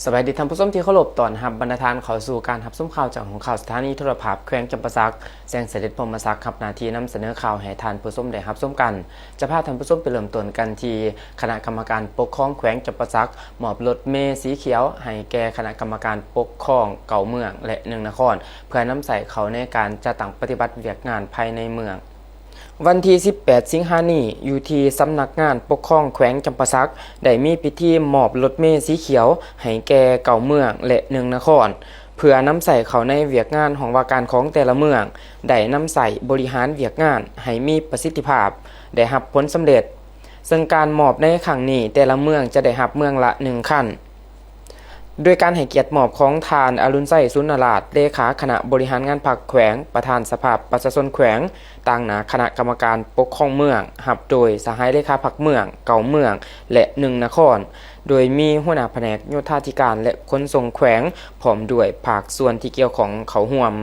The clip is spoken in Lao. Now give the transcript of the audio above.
ສະບາຍດີທ່ານຜູ້ຊົມທີ່ເຄົາລົບ, ຕ້ອນຮັບບັນດາທ່ານເຂົ້າສູ່ການຮັບຊົມຂ່າວຈາກຫ້ອງຂ່າວສະຖານີໂທລະພາບແຂວງຈຳປາສັກ. ແສງສະເດັດ ພົມມະສັກ ຮັບໜ້າທີ່ນຳສະເໜີຂ່າວໃຫ້ທ່ານຜູ້ຊົມໄດ້ຮັບຊົມກັນ. ຈະພາທ່ານຜູ້ຊົມໄປເລີ່ມຕົ້ນກັນທີ່ຄະນະກຳມະການປົກຄອງແຂວງຈຳປາສັກ ມອບລົດເມສີຂຽວໃຫ້ແກ່ຄະນະກຳມະການປົກຄອງເກົ້າເມືອງ ແລະ ໜຶ່ງນະຄອນ ເພື່ອນຳໃຊ້ເຂົ້າໃນການຈັດຕັ້ງປະຕິບັດວຽກງານພາຍໃນເມືອງ. ວັນທີສິບແປດ ສິງຫານີ້ ຢູ່ທີ່ສຳນັກງານປົກຄອງແຂວງຈຳປາສັກ ໄດ້ມີພິທີມອບລົດເມສີຂຽວໃຫ້ແກ່ເກົ້າເມືອງ ແລະ ໜຶ່ງນະຄອນ ເພື່ອນຳໃຊ້ເຂົ້າໃນວຽກງານຫ້ອງວ່າການຂອງແຕ່ລະເມືອງ ໄດ້ນຳໃຊ້ບໍລິຫານວຽກງານໃຫ້ມີປະສິດທິພາບ, ໄດ້ຮັບຜົນສຳເລັດ. ເຊິ່ງການມອບໃນຄັ້ງນີ້ ແຕ່ລະເມືອງຈະໄດ້ຮັບເມືອງລະໜຶ່ງຄັນ. ໂດຍການໃຫ້ກຽດມອບຂອງທ່ານ ອະລຸນໄຊ ສູນນະລາດ ເລຂາຄະນະບໍລິຫານງານພັກແຂວງ, ປະທານສະພາປະຊາຊົນແຂວງ, ຕາງໜ້າຄະນະກຳມະການປົກຄອງເມືອງ, ຮັບໂດຍສະຫາຍເລຂາພັກເມືອງ, ເກົ້າເມືອງ ແລະ ໜຶ່ງນະຄອນ, ໂດຍມີຫົວໜ້າພະແນກໂຍທາທິການ ແລະ ຂົນສົ່ງແຂວງ ພ້ອມດ້ວຍພາກສ່ວນທີ່ກ່ຽວຂ້ອງເຂົ້າຮ່ວມ.